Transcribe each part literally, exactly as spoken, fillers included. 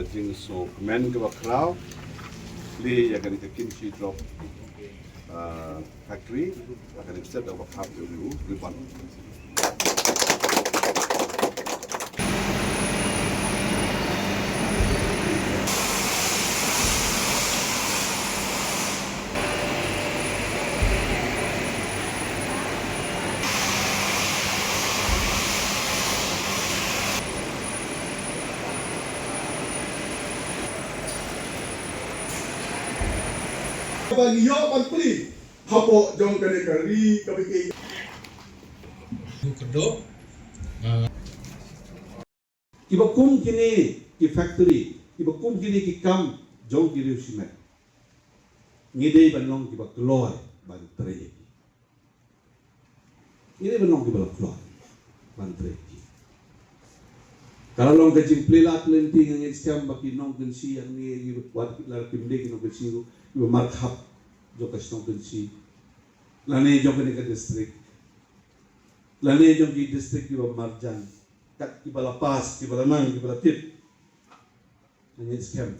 Jingsngewkmen kaba khraw, plie ïa kane ka Kimchi Drop, ah, Factory, ïa kane ka step da kaba khap ïa u ribbon. Ban ïoh ban plie hapoh jong kane ka ri kaba ïeit. Kiba kum kine ki factory, kiba kum kine ki kam jong ki riew shimet, ngi dei ban long kiba kloi ban trei ïa ki. Ngi dei ban long kiba la kloi ban trei ïa ki. Ka la long ka jingplie lad lynti, nga ngeit skhem ba ki nongkynshi hangne, wat la kim dei ki nongkynshi ruh, kiba markhap jong ka shnong Kynshi, lane jong kane ka district, lane jong ki district kiba marjan, kat kiba la pass, kiba la nang, kiba la tip, nga ngeit skhem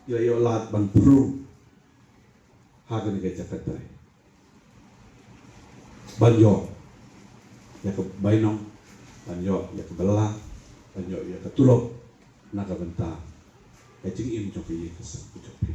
ki la ïoh lad ban pynrung ha kane ka jaka trei, ban ïoh ïa ka bainong, ban ïoh ïa ka bylla, ban ïoh ïa ka tulop na ka bynta ka jingim jong ka ïing ka sem ka jong phi.